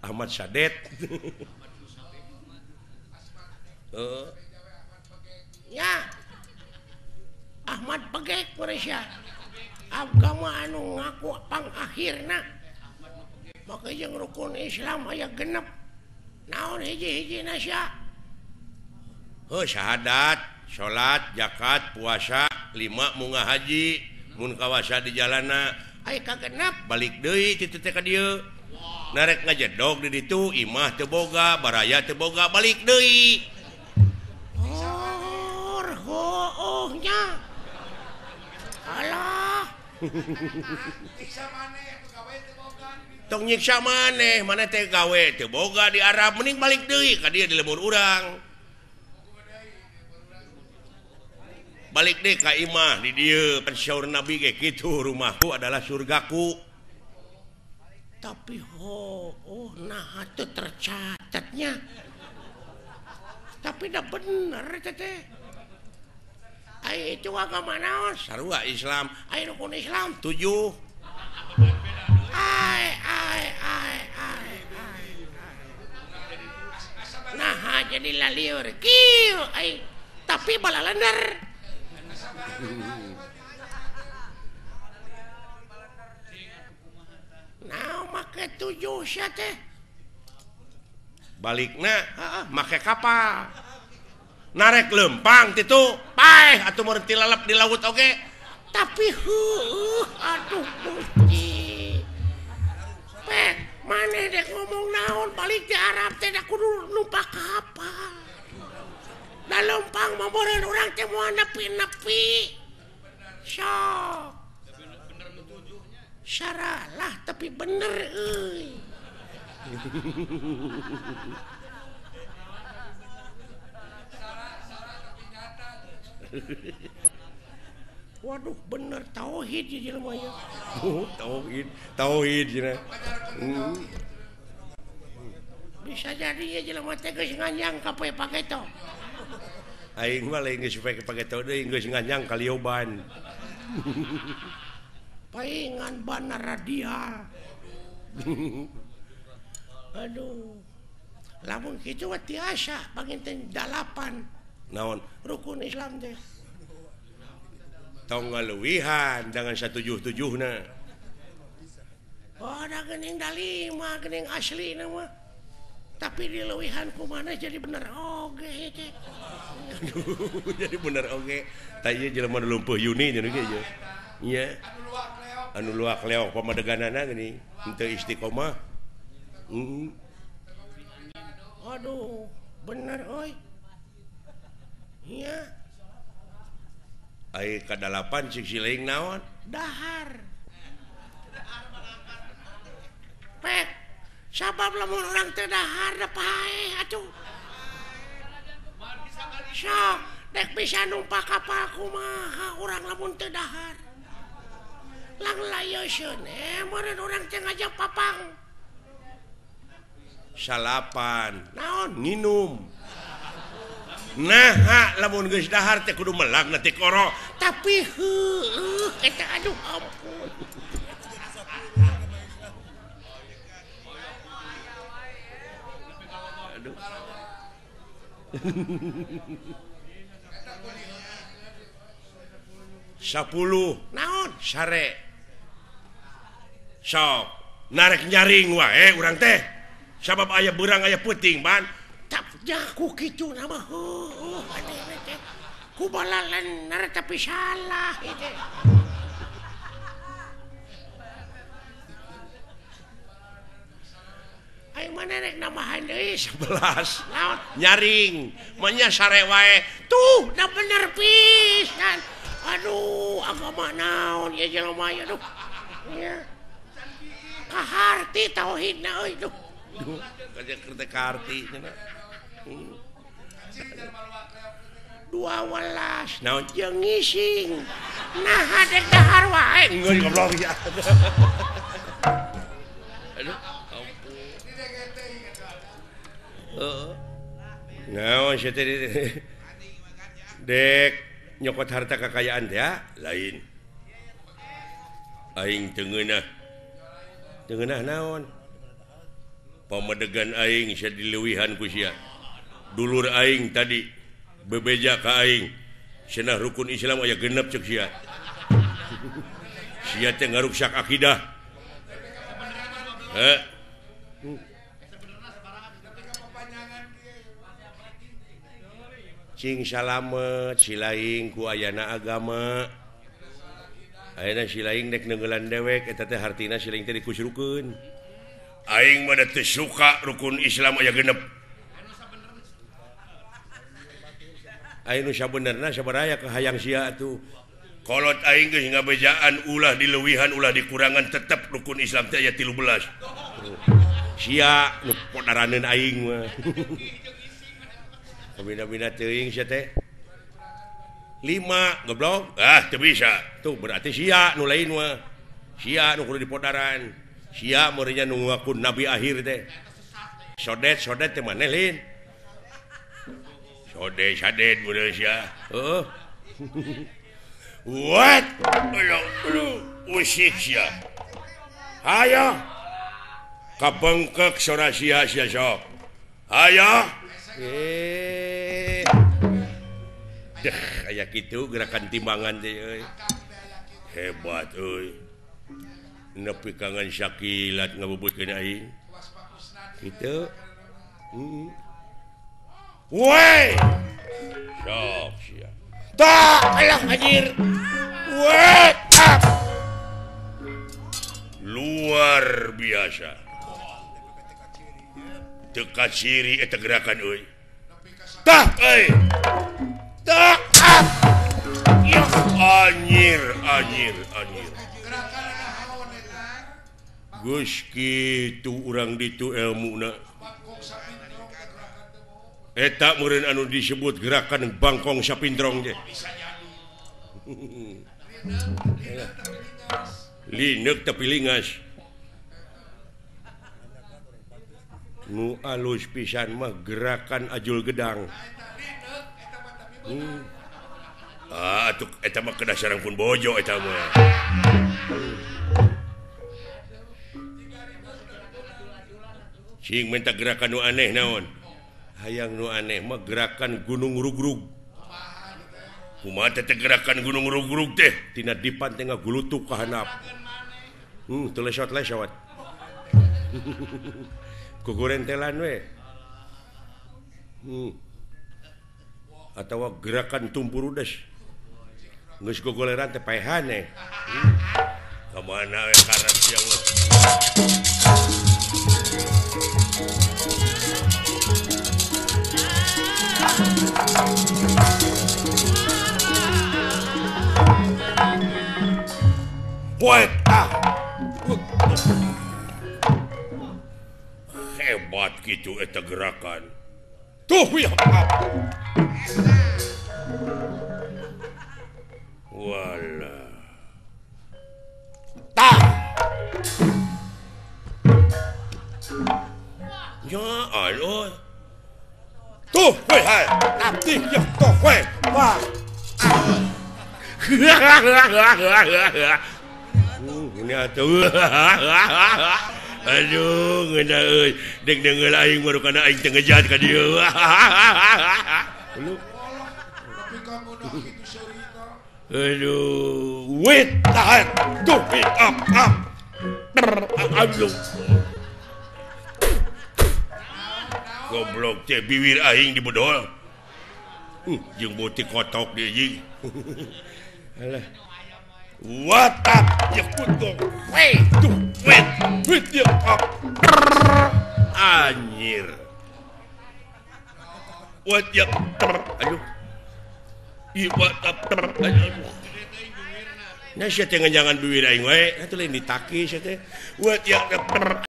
Ahmad Sadet. Ya Ahmad Pegek Malaysia agama anu ngaku pangakhirna maka jeung rukun Islam aya genep naon hiji-hijina sia heuh syahadat salat zakat puasa lima munga haji mun kawasa di jalana aya kagenep balik deui kitu teh ka dieu narek ngajedog di ditu imah teu boga baraya teu boga balik deui oh nya alah tong nyiksa maneh maneh teh gawe teu boga di Arab mending balik deui ka dieu di lembur urang balik deui ka imah di dieu pensaur Nabi ge kitu rumahku adalah surgaku tapi oh nah teu tercatatnya tapi dah bener teh ai itu agama naon sarua Islam ai rukun Islam 7 ai ai ai ai ai nah jadi lalieur kieu ai tapi balalender nah make 7 sia teh balikna heeh make kapal narek lempang titu paeh atuh mun tilalep di laut oge tapi heueuh aduh Gusti pek maneh dek ngomong naon balik di Arab teh da kudu numpak kapal da lempang mah meureun urang teh moal nepi-nepi sok saralah tapi bener euy Waduh bener tauhid ya jelema nya. Oh, tauhid, tauhid cenah. Bisa jadi ya jelema teh geus nganyang ka poe pageto. Aing mah lain geus poe pageto deui geus nganyang kalioban. Paingan bana radial. Aduh. Lamun kitu mah tiasa panginten 8. Naon rukun Islam teh tong ngaluwihan dengan 177na oh da geuning da 5 geuning aslina mah tapi diluwihan kumaha jadi bener oge teh aduh jadi bener oge tah ieu jelema nu lumpuh Yuni nya ge ieu nya anu luak leok pamadeganana geuning henteu istiqomah aduh bener euy. Iya. Ai kadalapan cik siling naon? Dahar. Pek, sabab lamun urang teu dahar da paeh atuh. Sok, dek bisa numpak kapal kumaha urang lamun teu dahar. Lang layoseun meureun urang teh ngajak papang. Salapan. Naon? Nginum. Nah, lamun geus dahar teh kudu melak na tikoro. Tapi heueuh eta aduh ampun. Aduh. 10 naon sare. Sok, narek nyaring wae urang teh. Sabab aya beurang aya peuting ban. Jaku kitu nama heueuh teh ku balalener tapi salah itu. Aing mana rek nambahan deui 11 naon nyaring manya sare wae tuh da bener pisan aduh agama naon ya jelema ya aduh nya kaharti tauhidna euy duh duh kerja kaharti cenah 12 naon jeung ngising nah dek dahar wae geus goblok ya aduh ampun heeh naon sia teh dek nyokot harta kekayaan teh ya lain Aing teu ngeunah. Teu ngeunah naon? Pamedegan aing sia dileuwihan ku sia. Dulur aing tadi bebeja ka aing. Cenah rukun Islam aya genep ceuk sia. Sia teh ngaruksak akidah. Heh. Cing salamet silaing ku ayana agama. Ayeuna silaing dek neungeulan dewek eta teh hartina silaing teh dikusrukeun. Aing mah da teu suka rukun Islam aya genep. Aing nu sabenerna sabaraya ka hayang sia atuh. Kolot aing geus ngabejaan ulah dileuwihan ulah dikurangan tetep rukun Islam teh aya 13. Sia nu podaraneun aing mah. Kabina-bina teuing sia teh. 5 goblok. Ah teu bisa. Tuh berarti sia nu lain mah. Sia nu kudu dipodaran. Sia meureunnya nu ngaku nabi akhir teh. Sodet sodet teh maneh lain. Sodet sadet meureun sia. Heuh. What? Aduh, usik sia. Hayo. Kabengkek sora sia sia sok. Hayo. Deh, aya kitu gerakan timbangan teh euy. Hebat euy. Nepi kangen sakilat ngabubutkeun aing. Kitu. Heeh. Woi. Sok sia. Tak, alah anjir. Woi, up. Luar biasa. Teu kaciri eta gerakan euy. Tah euy. Tah. Ya anjir, anjir, anjir. Geus kitu urang ditu elmuna. Eta meureun anu disebut gerakan bangkong sapintrong teh. Lineuk tapi lingas. Nu alus pisan mah gerakan ajul gedang. Ah atuh eta mah kedah sareng pun bojo eta mah. Cing minta gerakan nu aneh naon? Hayang nu aneh mah gerakan gunung rugrug. Kumaha teh gerakan gunung rugrug teh? Tina dipan teh ngagulutuk ka handap. Teu lesot-lesot. Kugurentelan we. Atawa gerakan tumpurudes. Geus gogoleran teh paehan eh. Ka mana we karep sia mah. Wait, ah. Hebat gitu eta gerakan. Tuh ya. Wala. Tah. Ya Allah. Tuh, weh, hai. Abdi ya tuh, weh. Wah. Ini atuh. Aduh, ngeunah euy. Deg deungeul aing baru kana aing teu ngejat ka dieu. Aduh, wait, tahan. Tuh, up, up. Aduh. Goblok teh biwir aing dibedol. Jeung beuti kotok deui jeung. Alah. What up? Ya kutung. Wait, tuh, wait. Wait ya up. Anjir. What ya? Aduh. Ih, what up? Aduh. Nah, sia teh nganjangan biwir aing wae. Atuh lain ditaki sia teh. What ya?